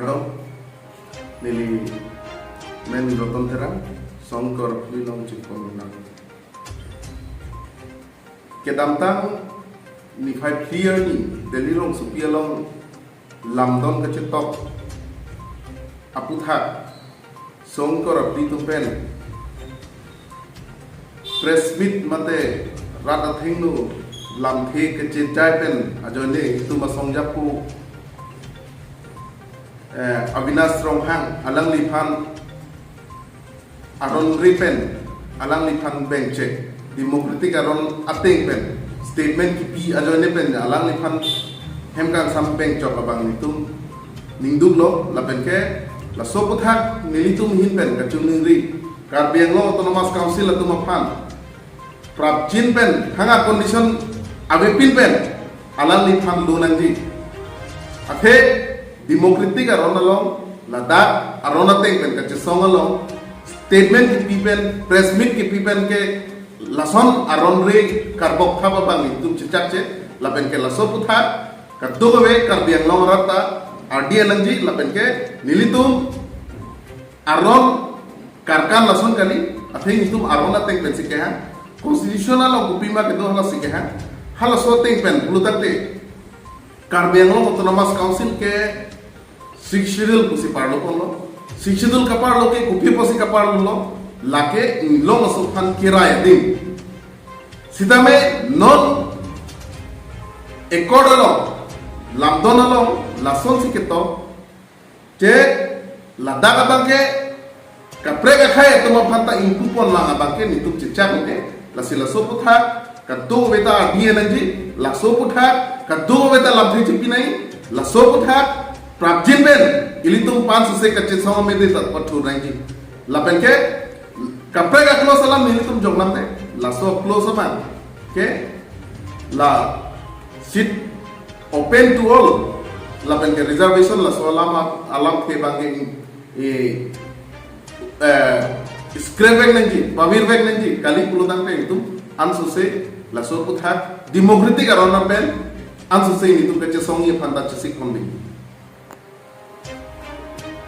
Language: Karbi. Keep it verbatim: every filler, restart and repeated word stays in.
Hello, neli men Roton Terang, Songkor Phli along chepon nang. Kedamtang niphai phli arni Delhi rongsopi along lamdon kachetok aputhak Songkor Phli atum pen press meet mate rat athengno lamthe kachejai pen ajoine itum asong japo, eh, Avinash Ronghang alangliphan aron ri pen alangliphan bengchek democratic aron ateng pen statement kipi ajoine pen alangliphan hem kangsam bengchok abang nelitum ningduklo. Lapen ke laso aputhak nelitum ahin pen kachiningri, Karbi Anglong Autonomous Council atum aphan prapjin pen thang a condition avepin pen alangliphan do nangji. Athe democratic aron along, ladak aron ateng pen kachesong along statement kipi pen, press meet kipi pen ke lason aron ri karbok thap abang nelitum chechakche. Lapen ke laso aputhak kadokave Karbi Anglong arat ta ardi nangji. Lapen ke nelitum aron karkan lason kali, athe nelitum aron ateng pensi kehang, constitution along kopima kedo halasi kehang. Halaso ateng pen pulo tangte Karbi Anglong Autonomous Council ke Sixth Schedule pusi parlo ponlo. Sixth Schedule kaparlo ke kopi pusi kaparlo, lake inglong aso aphan kirai adim. Sitame non accord along, lamdon along lasonsi ketok, je ladak abang ke kaprek akhei atum aphan ta ingpu pon lang abang ke nelitum chechak ke. Lasi laso aputhak kadokave ta ardi nangji, laso aputhak kadokave ta lamthe chipi nangji, laso aputhak prapjin pen ilitum pansose kachesong amede ta pathur nangji. Lapen ke kaprek a-clause alam nelitum jonglam te, laso a-clause abang ke la seat open to all, lapen ke reservation laso alam, alamthe abang ke, eh, eh, scrap vek nangji, pavir vek nangji kali pulo tangte itum ansose laso aputhak democratic aron pen ansose itum kachesongji aphan ta chesik ponji.